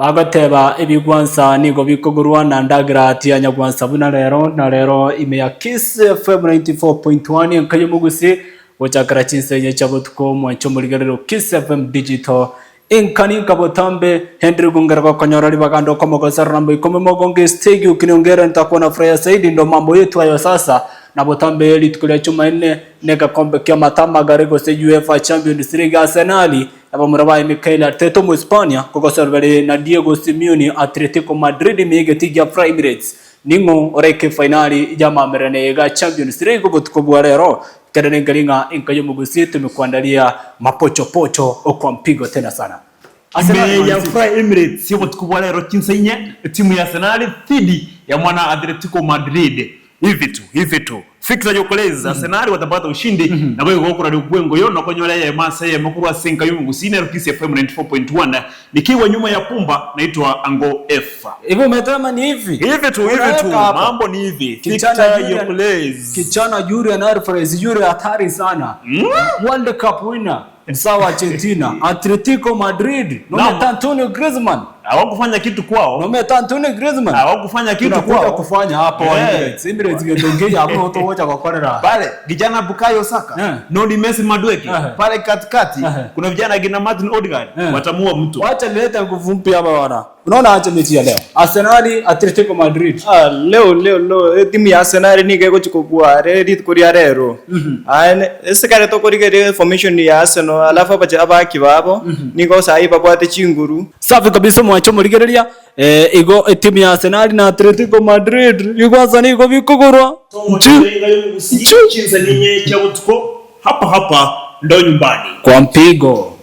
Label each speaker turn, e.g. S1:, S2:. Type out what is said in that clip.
S1: Bagoteba ebigwansa nigo bikogorwa na ndagera tiyanyagwansa buna rero na rero ime ya Kiss FM 94.1 enka y'omogusi gochakera chinsa inye chia botuko mwanche omorigereri Kiss FM Digital Inka ninka botambe Henry Gongera gokonyora ribaga ndo komogosera namba ikomi mogongo Stegi ukiniongera nitakuwa na furahia zaidi ndo mambo yetu hayo sasa na botambe rituko ria Jumanne negekombe ki'amatama gare gose UEFA Champions League Arsenal Abamura baye Mikel Arteta Omohispania, kogosorwa bare na Diego Simeone Atletico Madrid ime y'egetii gia Fly Emirates. Ning'o oraike efainali y'amaamererano eye ga Champions League obotuko bwa rero? Ekero nenkeri ng'a enka y'omogusii temekwandaria mapochopocho okwa mpigo tena sana. Arsenal
S2: Ime ya
S1: Man City.
S2: Fly Emirates obotuko bwa rero chinsa inye, etimu ya Arsenal thidi ya mwana Atletico Madrid. Hivi tu, hivi tu. Victor Gyokeres, Arsenal watapata ushindi naboigo gokoraria okwengoyo nokonyora eyemo ase eyemo korwa ase enka y'omogusii nero Kisii FM 94.1 nikiigwa nyuma ya pumba naitwa Ango F.
S1: Hivi umetema ni hivi.
S2: Hivi tu, hivi tu.
S1: Unaweka hapa.
S2: Mambo ni hivi.
S1: Kijana
S2: Victor
S1: Julian,
S2: Gyokeres.
S1: kijana Julian Alvarez yule hatari sana. World Cup winner sawa Argentina, Atletico Madrid,
S2: Naam.
S1: nometa Antonio Griezmann.
S2: Hawakufanya kitu kwao.
S1: Nometa Antonio Griezmann.
S2: Hawakufanya kitu
S1: Tunakuja
S2: kwao.
S1: kufanya hapo
S2: Eh.
S1: Emirates. Emirates ngetongeja hapo utowocha gokorera.
S2: Pale kijana Bukayo Saka,
S1: Eh.
S2: Noni Messi Madueke,
S1: Eh.
S2: pale katikati
S1: Eh.
S2: kuna vijana akina Martin Odegaard
S1: Eh.
S2: watamua mtu.
S1: Wacha nilete nguvu mpya hapa bwana. Unaona acha mechi ya leo. Arsenal Atletico Madrid.
S3: Ah, leo leo leo etimu ya Arsenal nigo egochi kobua are rituko ria rero Aye, ne- ase kare tokorigereria formation ya Arsenal alafu abache abaki babo nigo sahi babwate chinguru
S1: Safi kabisa mwanche omorigereria eh, igo etimu ya Arsenal na Atletico Madrid igwansa nigo bikogorwa Nchu. Nchu.
S2: Chinsa ninye chia botuko hapa hapa ndo nyumbani.
S1: Kwa mpigo.